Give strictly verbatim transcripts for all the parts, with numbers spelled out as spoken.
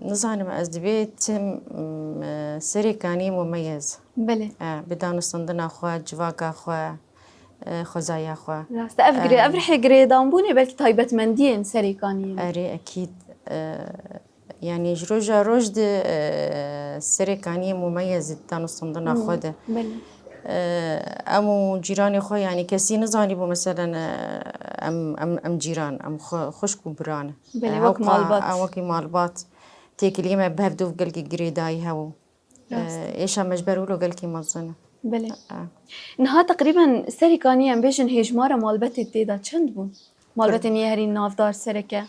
Nizanim ez divê tim, m, Serê Kaniyê mumeyez. Belê. E, bi danûstandina xwe, civaka xwe, e, xwezaya xwe. Rast e. Ev girê, ev rihê girêdanbûnê belkî taybetmendiyên Serê Kaniyê ne. Erê, ekîd. E, yanî ji roja roj de, e, Serê Kaniyê mumeyez di danûstandina xwe de. Belê. E, em û cîranê xwe, yanî kesî nizanîbû, meselen, e, em, em, em cîran, em xwe, xwişk û bira ne. Belê, E, wek hewqa malbat. Em wekî malbat têkiliyê me bi hevdû gelkî girêdayî hebû. E, Rast. Êşa me ji ber wilo gelkî mezin e. Belê. E. Niha teqrîben Serê Kaniyê em bêjin hêjmara malbetê tê de çend bû? Malbetên yê herî navdar sereke.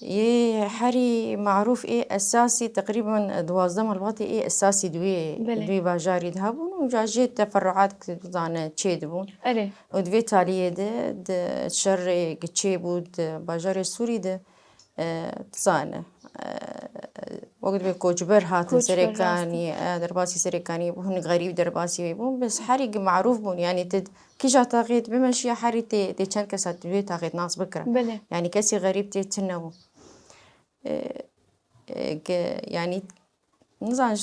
Yê herî marûf ê esasî teqrîben duwazdeh malbatê ê esasî di wê, Belê. di wê bajarî de hebûn û ca jê teferruat zane çê dibûn. Erê. Û di vê taliyê de di şerê ki çê bû di bajarê Sûrî de, e, zane, e, wek divê koçber hatin Koçber, Serê Kaniyê, e, derbasî Serê Kaniyê bû, hin xerîb derbasî wê bûn, bes herî ki marûf bûn, yanî tu kîja taxê tu bimeşiya herî tê, tê çend kesa tu wê taxê nas bikira. Belê. Yanî kesî xerîb tê tune bû. E, e, ke, yanî, nizan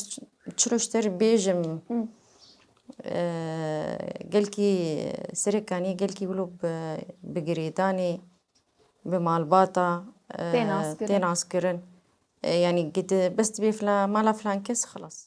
çilo ji te re bêjim, Hı. e, gelkî Serê Kaniyê gelkî wilo bi, bi girêdanê, bi malbata, e, Tê naskirin. Tê naskirin. E, yanî gidi bes dibê filan, mala filan kes xilas.